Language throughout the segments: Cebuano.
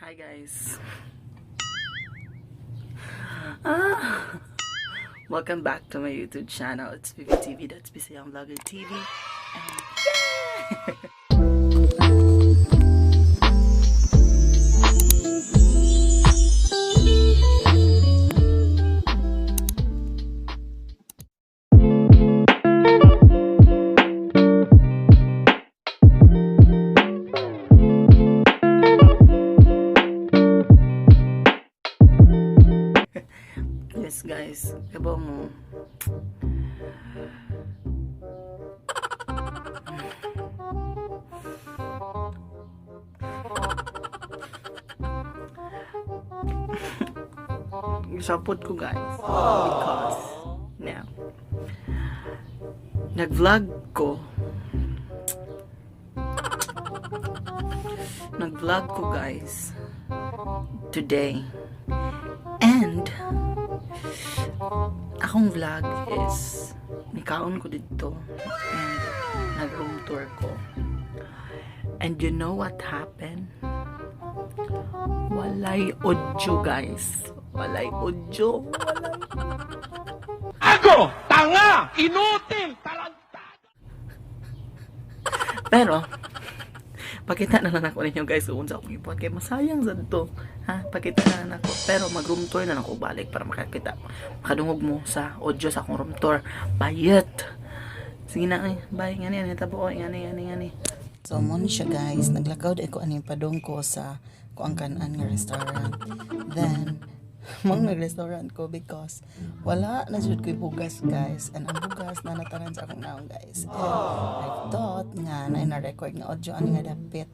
Hi, guys. Ah. Welcome back to my YouTube channel. It's VVTV. That's Bisayang Vlogger TV. And yeah! Yes, guys. Kabaw mo. Sapot ko, guys. Because, now, nag-vlog ko. Nag-vlog ko, guys. Today. And, akong vlog is nikaon ko dito and nag-room tour ko. And you know what happened? Walay audio, guys. Walay audio. Walay. Ako! Tanga! Inutil! Tarantado! Pero, pakita na lang ako ninyo, guys, kung unsa akong ibuhat kay masayang sad to. Ha, pakita na lang ako. Pero mag room tour na lang ako balik para makakita. Makadungog mo sa audio sa akong room tour. Bayet. Sige na ay, bye ngani ani tabo oy ngani ngani ngani. So mo ni siya, guys, naglakaw ko ani padong ko sa kuang kanan nga restaurant. Then mang nag-restaurant ko because wala na jud ko'y bugas, guys, and ang bugas na natanan sa akong naong, guys. And I thought nga na na-record nga audio ani nga dapit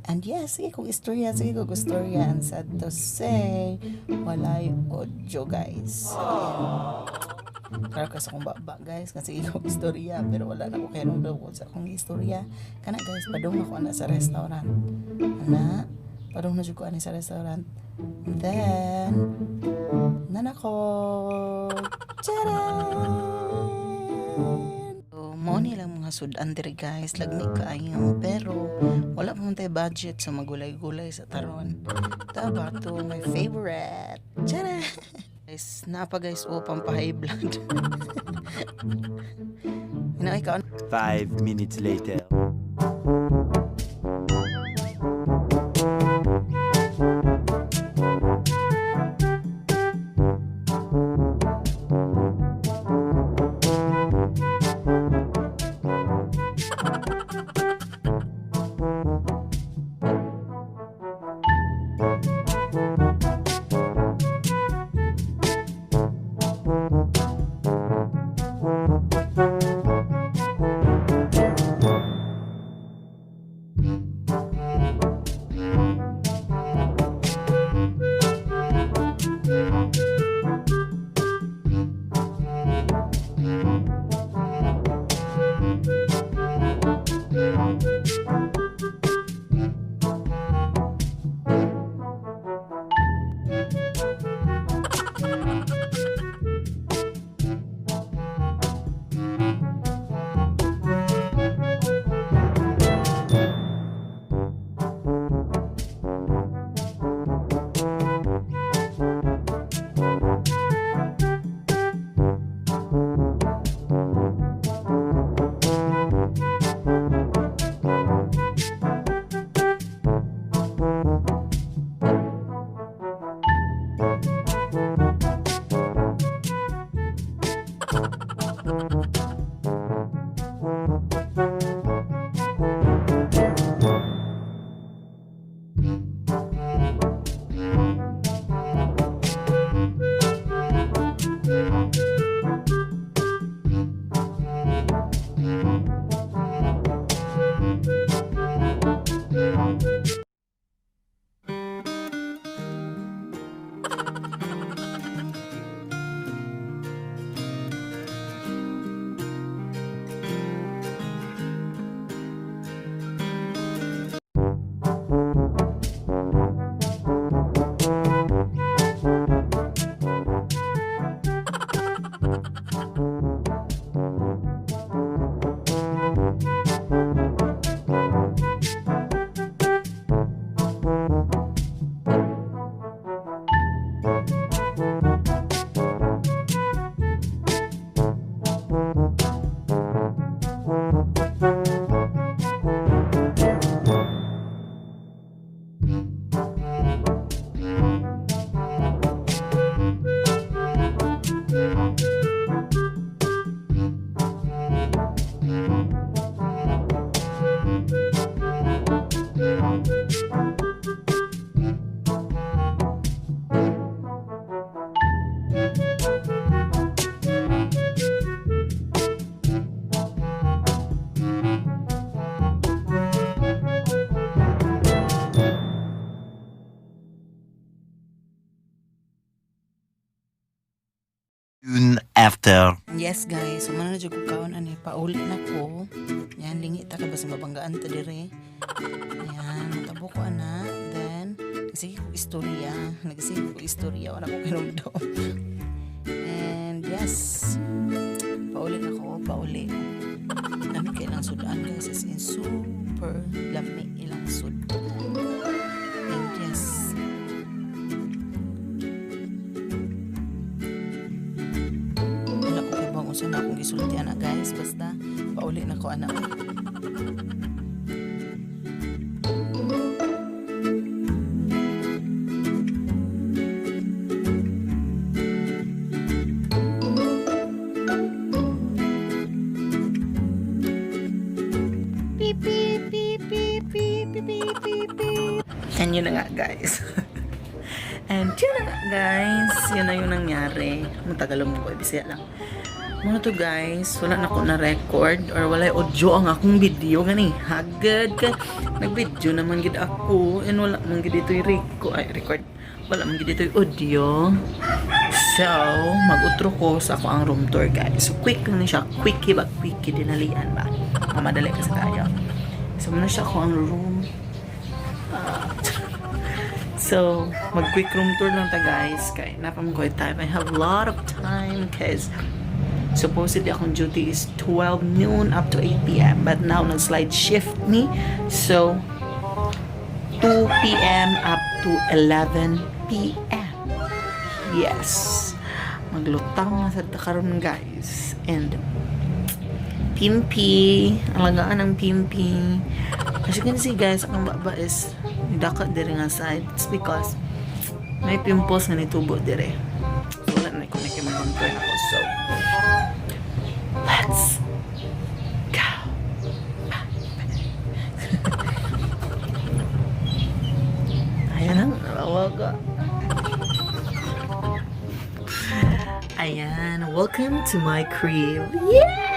and yes, sige kong istorya, sige kong istorya, and sad to say, walay audio, guys. And klaro kasi akong baba, guys, kasi ikaw istorya pero wala na ko kaya nung daw sa akong istorya kana, guys. Padung ako ana sa restaurant ana, padung na jud ko ani sa restaurant. Then nana ko. Charan! So, mao ni lang mga sudan diri, guys, lagmi kaayo pero wala pa man tay budget sa magulay-gulay sa taron. Taba to my favorite. Charan! Guys, napa, guys, oh, pampa-high blood. Ina ikaw. 5 minutes later. Soon after. Yes guys, so man na jud ko kaon ani, pauli na ko. Yan, lingi ta ka basta mabanggaan ta dire. Yan, matabo ko ana. Then, nagsige ko istorya. Nagsige ko istorya, wala ko kinumdum. And yes, pauli na ko, pauli. Lami kay ilang sudan guys, as in super lami ilang sudan. And yes, wala ko kay bang unsa na akong gisulti ana guys, basta pauli na ko ana. Beep, beep, beep, beep, beep, beep, beep, beep, beep. And yun na nga guys. And yun na nga guys. Yun na yung nangyari. Matagal mo ko. Bisaya lang. Muna to guys, wala na ko na record or wala audio ang akong video gani. Hagad ka. Nag-video naman gid ako and wala man gid dito'y record, ay record. Wala man gid dito'y audio. So, mag-utro ko sa ako ang room tour guys. So, quick lang ni siya. Quickie ba? Quickie dinalian ba? Mamadali kasi tayo. So, muna siya ako ang room. Ah, so, mag-quick room tour lang ta guys. Kay napam ko time. I have a lot of time cause supposedly akong duty is 12 noon up to 8 p.m. But now, nag-slide shift ni. So, 2 p.m. up to 11 p.m. Yes. Maglutang na sa karon guys. And Pimpi. Alagaan ng Pimpi. As you can see guys, ang baba is daka dire nga side. It's because may pimples nga nitubo dire. So wala na ko na kay na ko. So let's go. Ayan ang nalawa ko. Ayan, welcome to my crib. Yeah!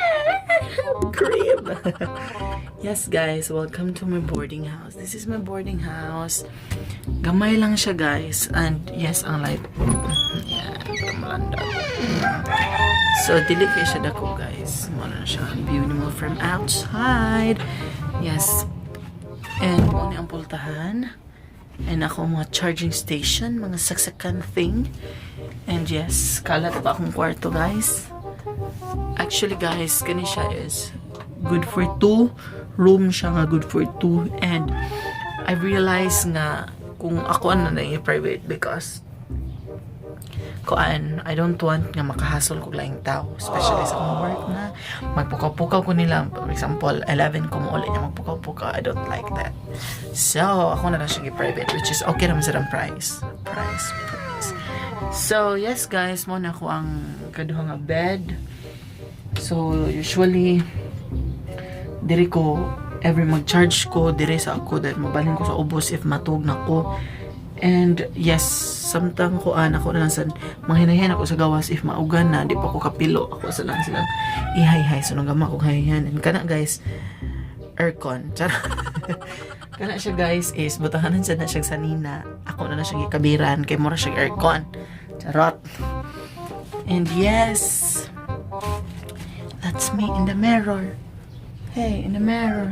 Crib! Yes, guys, welcome to my boarding house. This is my boarding house. Gamay lang siya, guys. And yes, ang light. Yeah, para malanda. So, dili kay siya dako, guys. Mao na siya ang view nimo from outside. Yes. And mao ni ang pultahan. And ako mga charging station, mga saksakan thing. And yes, kalat pa akong kwarto, guys. Actually, guys, kani siya is good for two. Room siya nga good for two. And I realized nga kung ako ano na yung private because kuan, I don't want nga makahasol ko laing tao, especially sa akong work na magpukaw-pukaw ko nila. For example, 11 ko mo ulit niya magpukaw-pukaw. I don't like that. So, ako na lang siya private, which is okay naman sa price. Price, price. So, yes guys, mo na ako ang kaduha nga bed. So, usually, diri ko, every mag-charge ko, diri sa ako, dahil mabalhin ko sa ubos if matug na ko. And yes, samtang ko ako na lang sa manghinahin ako sa gawas if maugan na, di pa ko kapilo. Ako sa lang silang ihay-hay. So, nagama ko hayhan. And kana guys, aircon. Charot. Kana siya guys is butahanan siya na siya sanina. Ako na na siya gikabiran kay mura siya aircon. Charot. And yes, that's me in the mirror. Hey, in the mirror.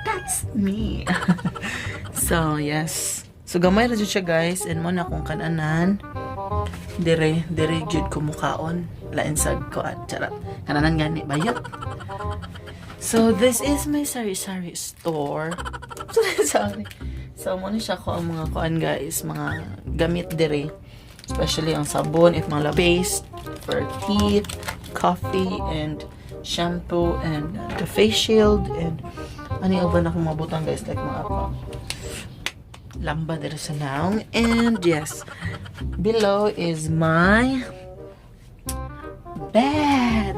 That's me. So, yes. So, gamay ra jud siya guys. And mo na akong kananan. Dire, dire jud ko mukaon. Lain sa kuan. Charot. Kananan gani bayot. So, this is my sari-sari store. Sorry. So, mo na siya ko ang mga kuan guys, mga gamit dire. Especially ang sabon, if mga paste for teeth, coffee, and shampoo, and the face shield, and ano yung uban akong mabutang guys, like mga pa lamba dire sa naong. And yes, below is my bed.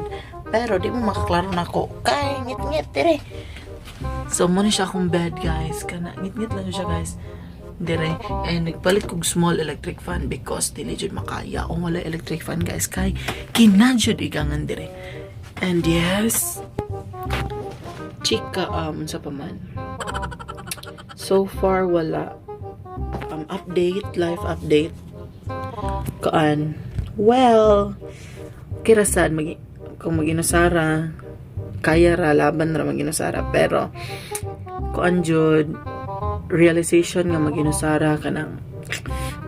Pero di mo makaklaro na ko. Kay, ngit-ngit, dire. So, mo na siya akong bed, guys. Kana, ngit-ngit lang siya, guys. Dire. And nagpalit kog small electric fan because dili jud makaya kung wala electric fan, guys. Kay, kinadjud igangan dire. And yes, chika, sa pa man. So far, wala. Update, life update. Kaan, Well, kira sad mag kung maginusara, kaya ra, laban ra maginusara, pero kuan jud, realization nga maginusara, kanang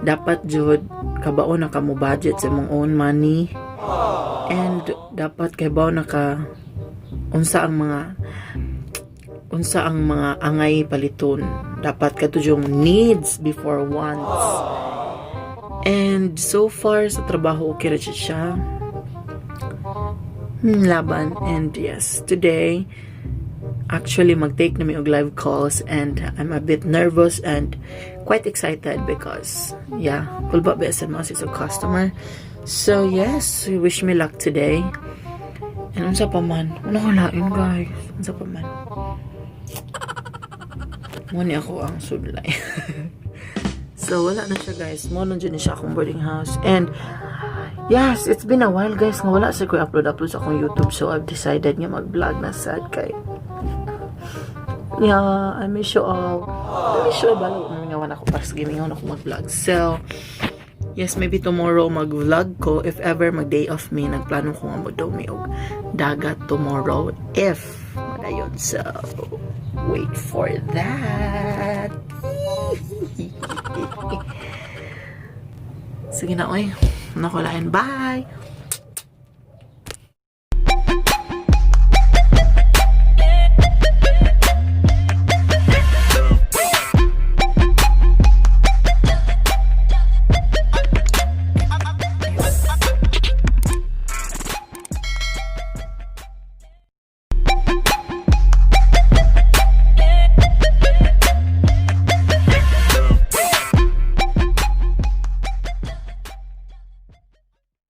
dapat jud kabao na ka mo budget sa imong own money and dapat kabao na ka unsa ang mga angay paliton. Dapat kadto yung needs before wants. And so far sa trabaho, okay ra jud siya. Laban. And yes, today actually mag-take na mi og live calls and I'm a bit nervous and quite excited because, yeah, kulba ba sa mga sa customer. So yes, wish me luck today. And unsa pa man? Ano ko lain, guys? Unsa pa man? Mo ni ako ang sudlay. So wala na siya, guys. Mo na dyan siya akong boarding house. And yes, it's been a while, guys, nga wala sa ko upload upload sa akong YouTube. So I've decided nga mag-vlog na sad kay, yeah, I miss you all. I miss you all. Balo, mamingawan ako para sa gimingawan ako mag-vlog. So, yes, maybe tomorrow mag-vlog ko. If ever mag-day off me, nagplano ko nga mo mi og dagat tomorrow. If, madayon. So, wait for that. Sige na, oy. Nakulain. Bye!